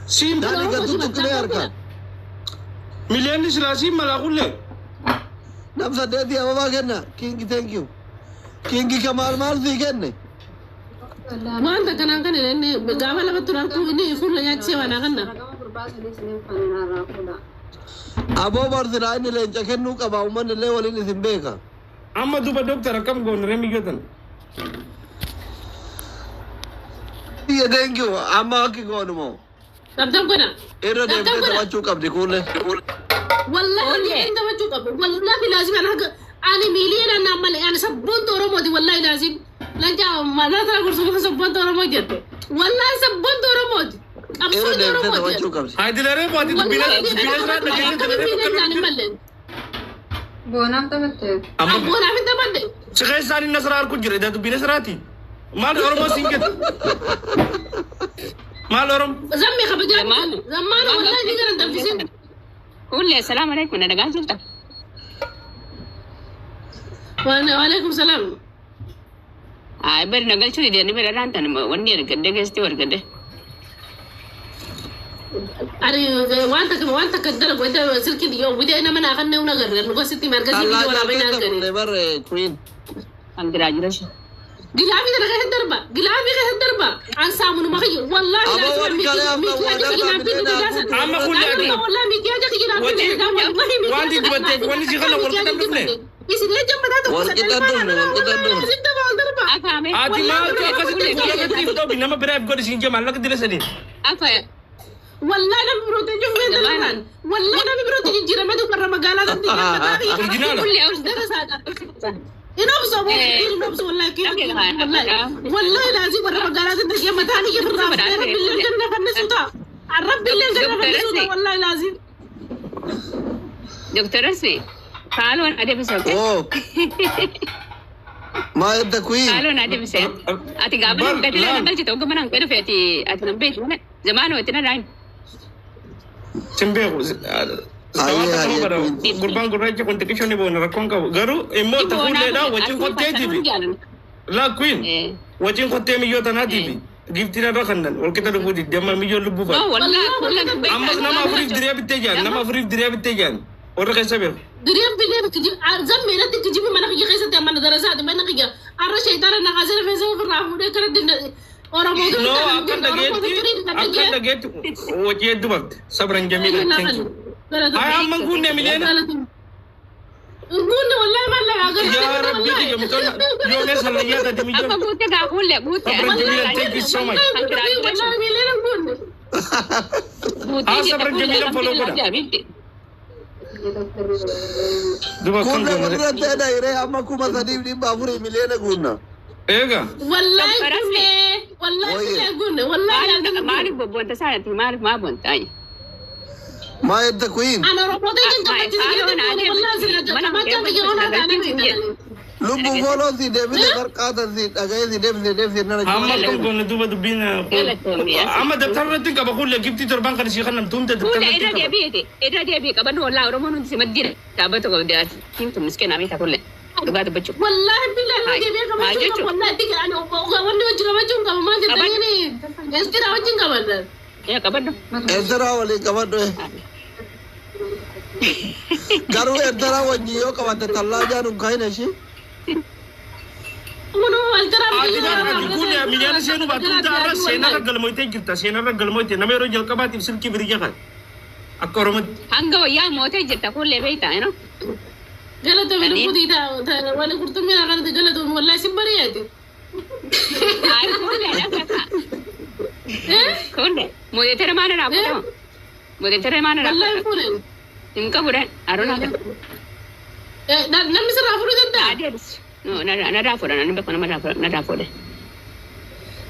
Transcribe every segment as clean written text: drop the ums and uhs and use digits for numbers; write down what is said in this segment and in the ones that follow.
Siin Daani gattu tuqqilee harkaan. Miliyoonni silaa siin malaa kullee. Nam saddeetii ababaa kenna. Kingi, thank you. Kingi Kamaal maal sii kenne? Wanta kanaan kan inni gaafa lamatti harkuu inni fuula nyaachisee waan kanna. Aboo barsilaa inni leenca kennuu qaba. Uummanni illee waliin isin beeka. Amma duuba dooktar akkam goone ree miyyootan? Biyya, thank you. Amma akki goonu moo? Qabdan godha. Irra Qabdan deemtee godha. taphachuu qabdi kuullee. Wallahi inni taphachuu qabu. Wallahi laazim ani haga ani miiliyoona naan malee ani sabboonta Oromooti, wallahi laazim. Lanca mataa gursuma sabboonta Oromoo jette. Wallahi sabboonta Oromooti. Irra Qabsoota deemtee Oromooti. taphachuu qabdi. Hayidilaree baati Wallahi dubbiina akkamiin miiliyoona naan malee. Boonaaf taphatte. Amma Abboonaaf hin taphadhe. si keessaan inni asirraa harku jira dubbiina siraati. Maal Oromoo siin jedhu? Maal Oromoo? Zammee kabajaa. Zammaan wallahi ni garan danfisin. Kulle, assalamu alaikum, na nagaa jirta? Waalaikum salaam. Ay, bari na galchuu didanii bira laantan wanni ergadde geesti wargadde. Ani waan takka dalagu wanta silkii yoo bitee nama naa kan nama agarre nu gositti margasii Allaa video waraabee naa keessa argani. kullee barre queen. Congratulations. Gilaafii kana keessa darba, gilaafii keessa darba, an saamunuma kiyya wallahi. Aboo warri kalee amma waa Amma kullee ati. Wallahi miikiyaa kiyya Waji- wanti dibatteef wanni si kana wal qixa dhufne. Isin jecha mataa tokko Wal qixa dhufne, wal qixa dhufne. darba. Afaame. Ati maaltu akkasitti fuula irratti if dhoobi nama biraaf godhi siin jee maallaqa dila sadiin. Afa. Wallahi namni birootti jechuun dalagaan wallahi namni birootti jijjiiramee warra magaalaa sanatti mataa kiyya Originaala. Kulle darasaadha. Hin obsu, hin obsu, wallahi wallahi wallahi laazim warra magaalaa sanatti mataan kiyya birraa rabbi illee ganna fannisu ta'a. Rabbi illee ganna fannisu ta'a, wallahi laazim. Dr. Asmi, kaaloon adeemsa. Oo. Maa edda queen. Kaaloon adeemsa. Ati gaafa nam gadi na galchite ogga mana hanqee dhufe ati nam beektu zamaana watti na daa'im. Sin beeku. Ayyee, ayyee. Gurbaan gurraachi kun xiqqisho ni boona rakkoon qabu. Garuu immoo tafuulleedha wajjin kotteetiifi. Laa queen wajjin kottee miyyoo tanaatiifi giftiin irra kannan walqixa dhufuu didde amma miyyoon lubbuu fa'a. Ammas nama afuriif diriyaa bittee jaan, nama afuriif diriyaa bittee jaan warra keessa beeku. Diriyaan bilee zammee irratti kijibi mana kiyya keessatti amma darasaati mana kiyya arra sheetana na kaasee rifeensa ofirraa fuudhee kara dinna Oromoo. No, akkan dhageetti wajji hedduu bafte sabran jamiila, thank you. Ay, amma guunne miliyoona. Guunne wallahi mallaqa. Yaa rabbi kiyya mucaan yoonee sallayyaa taate Amma miyyoon. guutte gaa kulle guutte. Sabran jamiila, thank you so much. Wallahi miliyoona guunne. Ah, sabran jamiila follow godha. Duba akkan Kuullee goone. walirra ta'edha hiree amma 3400 miliyoona guunna. Eega. Wallahi guunne, wallahi bilee guunne, wallahi. Maaliif bobbonta saayati maaliif maa bonta? Maa edda queen. Ana Oromoo ta'e gammachiisa wallahi sina kabajaa biyya onaa taanee. Lubbuu fooloo si deebite barqaatan si dhaga'ee si deebise deebise nana. Amma akkam goone duuba dubbiin amma dabtara irratti hin qaba kuullee giftii torban kan ishee kannam tuumte dabtara Kulle irratti irra hin qaba. deebi'eeti. Irra deebi'e qabannu wallaa Oromoon hundi si maddii dhaabbatu qabdi. Himtu miskeen amii kulle. Dhugaa dubbachuu. Wallahi billahi deebi'ee kabajuu qabu, wallahi diga ani wanni wajjin kabajuun qaba maal jettanii eskira wajjin qaban. Yaa qabadhu. Eertiraa waliin qabadhu. Garuu Eertiraa wajjin yoo qabatte tallaa jaan hin kaa'in ishee. Kunoo altara. Ati bara ati kuullee miliyoona seenuu baatu irra seenarra galmoytee jirta, seenarra galmoytee nama yeroo jalqabaatiif silkii birii jaqa akka Oromootti. Hanga wayyaa mootee jirta kullee beektaa you know. Galatoomi lubbuutii ta'a wani qurxummii kanatti galatoomi, wallahi si bari'eeti. Ay, kullee dhaqqa. Kullee mootetera maana raafuu mootetera maana Wallahi raafuu fuudhen. hin qabu dha aroon haqa. Namni sirraa fuudhuu danda'a. Adeems. No, na raafuudha namni bakka nama na raafuudha.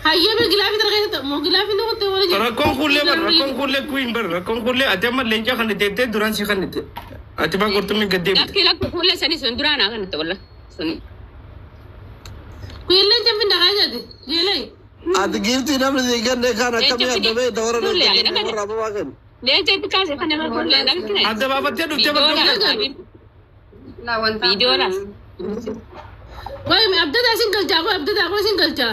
Hayyee gilaafii tara keessatti moo gilaafii nu qottee wali jira. Rakkoon kuullee bar, rakkoon kuullee queen bar, rakkoon kuullee ati amma leencaa kan teettee duraan si kan ati baan qurxummii gad deebite. Lakki lakki kullee sani sun duraan haa kanatti walla sun. Kuillee jambi nagaa jedhe jeelee. Ati giiftii namni sii kenne kan akkamii adda beekta warra leenca warra ababaa kennu? Leenca itti kaase kan nama kullee lakki. Adda baafattee dhuftee bakka Viidiyoo laas. Qoy abdata sin galchaa, qoy abdata, qoy sin galchaa.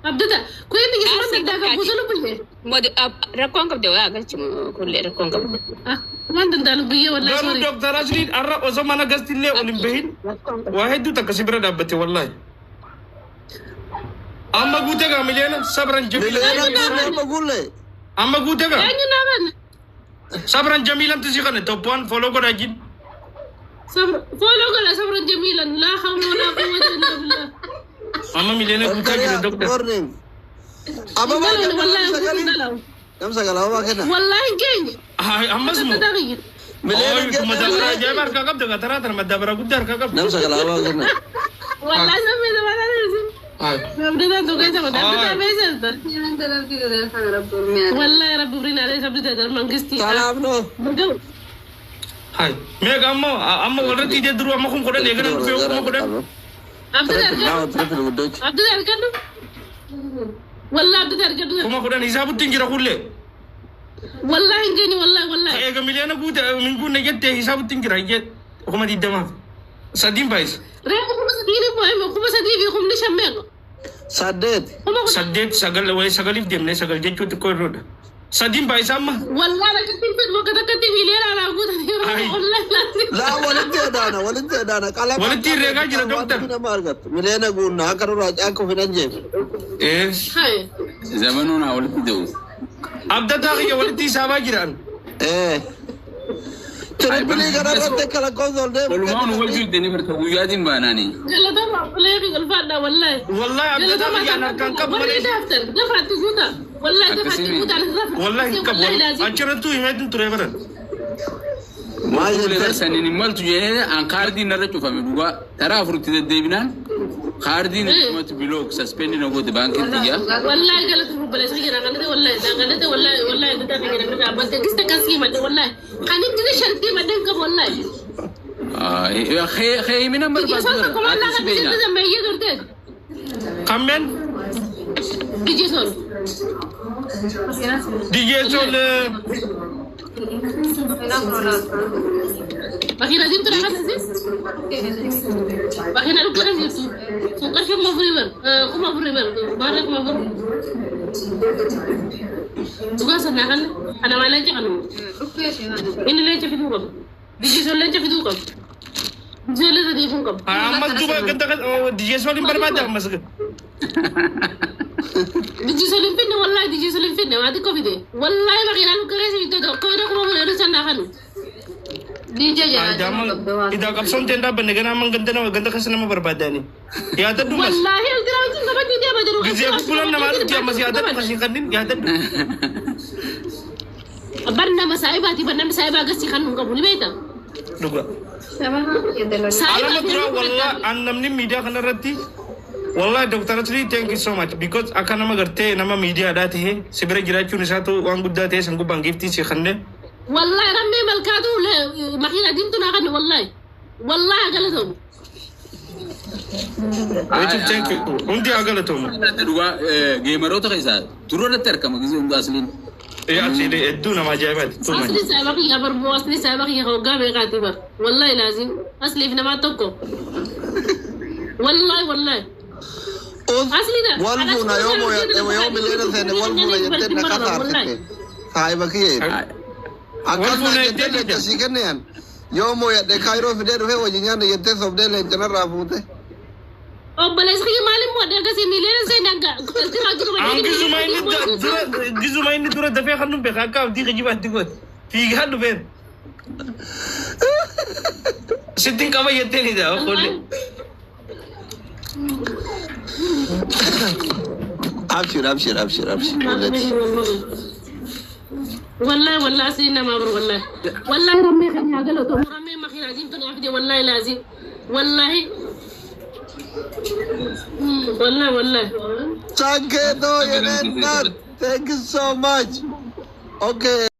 Abdata kuyin biyya sama dandaa kan buusa lubbulle. Rakkoon qabde waa galchimu kullee rakkoon qabde. Waan danda'an biyya wallahi Garuu sorry. Dooktar Asliin har'a osoo mana gastillee ol hin bahin waa hedduu takka si bira dhaabbate wallahi. Amma guutee gaa miliyoona sabran jamiila. Miliyoona guulle amma guulle. Amma guutee gaa Eenyu naaman? sabran jamiilamtu si kana top one follow godhaa jin. Sabra follow godha sabran jamiilan laa hawla walaa quwwata illaa billah. Amma miliyoona guutaa jira Good dooktar. morning. Ababaa Wallahi kenna nam wallahi sagalii. Nam sagal ababaa kenna. Wallahi keenya. Ammas moo. Miliyoona Madaabara kenna. ajaa'iba harkaa qabda gaa taraa tana madaabara guddaa harkaa qabda. Nam sagal ababaa kenna. Wallahi sabbe zamanaa. Sabdata tuqee sabata sabdata beeksisa. Wallahi rabbi biriin alee sabdata dar mangisti. Salaam noo. Hai. Meeqa ammoo amma walirratti ijee duruu amma kun 10 eegana dhufee 10,000. Abdata Triple argadhu. now triple guddochi. Abdata argadhu. Wallahi abdata argadhu. 10,000 hisaabutti hin jira kullee. Wallahi hin geenye wallahi wallahi. Eega miliyoona guute min guunne jettee hisaabutti hin jira jee 20,000f. Sadiin baay'isa. Reefu 3,000 ni bu'e 3,500 meeqa? 8. 10,000. 8 9 wayii sagaliif deemnee sagal jechuu xiqqoo irroodha. Sadiin baay'isa amma. Wallahi rakkatti bakka takkatti miliyoona alaa guutanii wallahi laazim. Laa walitti edaana walitti edaana qalama. Walitti herreegaa jira, dooktar. Nama argattu. Miliyoona guunna akka nurraa caakku fidan jeef. Ee. Hai. Zamanuun haa walitti ta'u. Abdataa kiyya walitti hisaabaa jiran. Ee. Triple kana irratti akka lakkoofsa ol deemu. Walumaa nu wal jiddanii barta guyyaatiin baanaani. Galatama ulee ulfaadha wallahi. Wallahi abdataa kiyya an harkaan qabu Warri malee. daaftan gafaatti guuta. Wallahi gafaatti Akkasii guuta. Wallahi hin qabu. Achirrattuu himeetin ture baran. Maal Ulee jettee? barsaniin hin maltu jedhee an kaardiin narra cufame dhugaa taraa afuritti deddeebinaan kaardiin dhumatu block suspend na goote baankiin xiyyaa. Wallahi galata obboleessa kiyya kanatti wallahi kanatti wallahi wallahi guddaa kiyya kanatti dhaabbatte gista kasii madde wallahi kan itti shantii madde hin qabu wallahi. Heemina Biyya barbaadu soon tokko bara maallaa ati si kan beekna. itti zammayyee turte. Kammeen Biyya soon. diyyee sol Makiina diimtuu dha kan Makiina dhukkana jirtu. Sun qarshii 4,000 bar. 4,000 bar. Baarra 4,000. Dhugaa sanaa kan kana maal leenca kanu. Inni leenca fiduu qabu. Biyyi sun leenca fiduu qabu. Ijoollee sadii kun qabu. Ammas duuba ganda diyyee sol hin barbaadde ammas. Biyyi sun hin finne wallahi biyyi sun hin finne waa xiqqoo fide. Wallahi makiinaa lukkee keessa fidee tokko inni 4,000 yeroo sanaa kanu. Idaa qabsoon ta'e dhaabbanne ganaa amman ganda nama ganda keessa nama barbaadani. Yaadadhu mas. Wallahi altira wajjin kabajuu deema jiru. Gizee bubbulan namaa dhufti ammas yaadadhu kasii kanneen yaadadhu. Bar nama saayibaati bar namni saayibaa agarsiis kan nu qabu ni beekta. Dhuga. Alama dura wallah an namni miidiyaa kanarratti wallahi Dr. Asli thank you so much because akka nama gartee nama miidiyaadhaa ta'e si bira jiraachuun isaatu waan guddaa ta'e san gubbaan giiftii si kanneen. Wallahi rammee malkaatu makiina diimtuu naa kanne wallahi. Wallahi galatoomu. Wajjin thank you. Hundi haa galatoomu. Dhugaa gameroota keessaa dura irratti argama gisee hundaa asliin. Asli hedduu nama ajaa'ibaati. Too much. Asli saayiba kiyya barboo asli saayiba kiyya hoggaa meeqaati bar. Wallahi laazim asliif namaa tokko. Wallahi wallahi. Asli na. Wal fuuna yoo mooyadhe yoo miliyoona seene wal fuuna jettee na kasaartite. Saahiba kiyya. Wal Akkas fuuna naa jettee jettee leenca sii kenneyan. Yoo mooyadhe kaayiroo fidee dhufee wajjin nyaanne jettee sobdee leencanarraa fuute. Obboleessi kiyya maaliin moodhe akkasii miiliyoona seene hanga. An gizuma inni dura dafee kan nu beeka akka abdii kijibaatti goote. Fiigaa dhufeen. Sittiin qaba jetteen ida okollee. Abshir abshir abshir abshir. Wallahi wallahi asli nama bro wallahi. Wallahi rammee kan yaa galatoom. Rammee makiinaa diimtuu naa fide wallahi laazim. Wallahi. Wallahi wallahi. Chanketo yeneen nat. Thank you so much. Okay.